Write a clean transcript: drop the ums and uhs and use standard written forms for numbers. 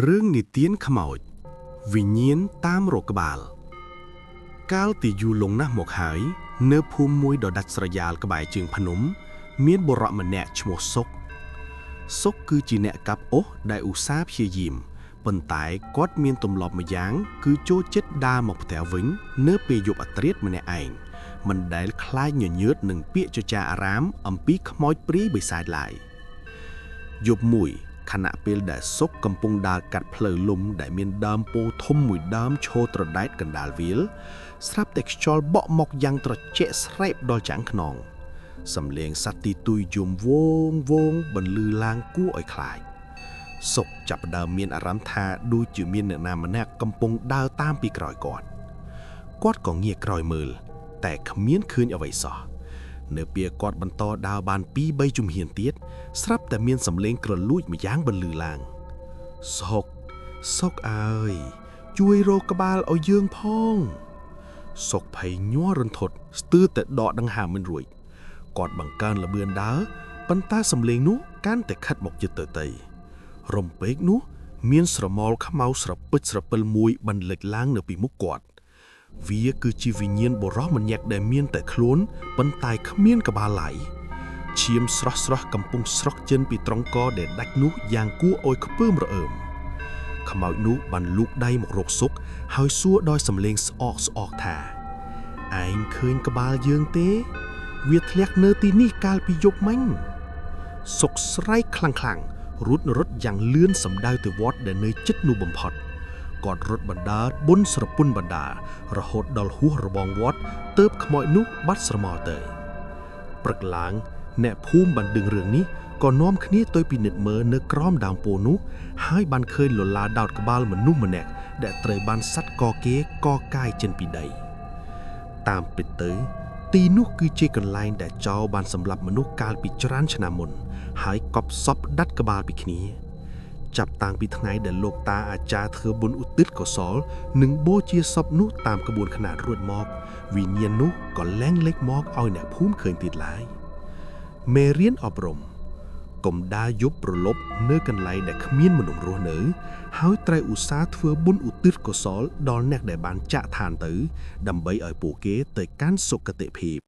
រឿងនិទានខ្មោចវិញ្ញាណតាមរកក្បាល កាលពីយូរលង់ណាស់មកហើយ នៅភូមិមួយដ៏ដាច់ស្រយាលក្បែរជើងភ្នំ មានបុរសម្នាក់ឈ្មោះសុកសុកគឺជាអ្នកកាប់អុសដែលឧស្សាហ៍ព្យាយាមប៉ុន្តែគាត់មានទម្លាប់ម្យ៉ាង គឺចូលចិត្តដើរមកផ្ទះវិញ នៅពេលយប់អាធ្រាត្រម្នាក់ឯងមិនដែលខ្លាចញញើតនឹងពាក្យចចាអារាមអំពីខ្មោចព្រាយបិសាចឡើយយប់មួយ ខណៈពេលដែលសុកកំពុងដើរកាត់ផ្លូវលំដែលមានដើមពោធិ៍ធំមួយដើមឈរត្រដែតកណ្ដាលវាល ស្រាប់តែខ្យល់បក់មកយ៉ាងត្រជាក់ស្រេបដល់ចាងខ្នងសំឡេងសត្វទីទុយយំវងវងបន្លឺឡើងគួរឲ្យខ្លាចសុកចាប់ផ្ដើមមានអារម្មណ៍ថាដូចជាមានអ្នកណាម្នាក់កំពុងដើរតាមពីក្រោយគាត់គាត់ក៏ងាកក្រោយមើល តែគ្មានឃើញអ្វីសោះនៅពេលគាត់បន្តដើរបាន2 3ជំហានទៀតស្រាប់តែមានសំឡេងក្រលួចម្យ៉ាងបន្លឺឡើងសុកសុកអើយជួយរកក្បាលឲ្យយើងផងសុកភ័យញ័ររន្ធត់ស្ទើរតែដកដង្ហើមមិនរួចគាត់បង្កើនល្បឿនដើរប៉ុន្តែសំឡេងនោះកាន់តែខិតមកជិតទៅទៅរំពេកនោះមានស្រមោលខ្មៅស្រពិចស្រពិលមួយបន្លិចឡើងនៅពីមុខគាត់ វាគឺជាវិញ្ញាណបុរសម្នាក់ដែលមានតែខ្លួនប៉ុន្តែគ្មានក្បាលឡើយឈាមស្រស់ស្រស់កំពុងស្រក់ចេញពីត្រង់កដែលដាច់នោះយ៉ាងគួរឲ្យខ្ពើមរអើមខ្មោចនោះបានលូកដៃមករកសុកហើយសួរដោយសំឡេងស្អកស្អកថាឯងឃើញក្បាលយើងទេ វាធ្លាក់នៅទីនេះកាលពីយប់មិញសុកស្រែកខ្លាំងៗរូតរត់យ៉ាងលឿនសម្ដៅទៅវត្តដែលនៅជិតនោះបំផុតគាត់រត់បណ្ដើបុនស្រពុនបណ្ដារហូតដល់ហួសរបងវត្តទើបខ្មោចនោះបាត់ស្រមោលទៅព្រឹកឡើងអ្នកភូមិបានដឹងរឿងនេះក៏នាំគ្នាទៅពិនិត្យមើលនៅក្រោមដើមពោធិ៍នោះហើយបានឃើញលលាដោតក្បាលមនុស្សម្នាក់ដែលត្រូវបានសត្វកគេកកាយចេញពីដីតាមពិតទៅទីនោះគឺជាកន្លែងដែលចោរបានសម្លាប់មនុស្សកាលពីច្រើនឆ្នាំមុនហើយកប់សពដាច់ក្បាលពីគ្នាចាប់តាំងពីថ្ងៃដែលលោកតាអាចារ្យធ្វើបុណ្យឧទ្ទិសកុសលនិងបូជាសពនោះតាមក្បួនខ្នាតរួចមកវិញ្ញាណនោះក៏លែងលេចមកឲ្យអ្នកភូមិឃើញទៀតឡើយមេរៀនអប់រំកុំដើរយប់ប្រលប់នៅកន្លែងដែលគ្មានមនុស្សរស់នៅហើយត្រូវឧស្សាហ៍ធ្វើបុណ្យឧទ្ទិសកុសលដល់អ្នកដែលបានចាក់ឋានទៅដើម្បីឲ្យពួកគេទៅកាន់សុគតិភាព។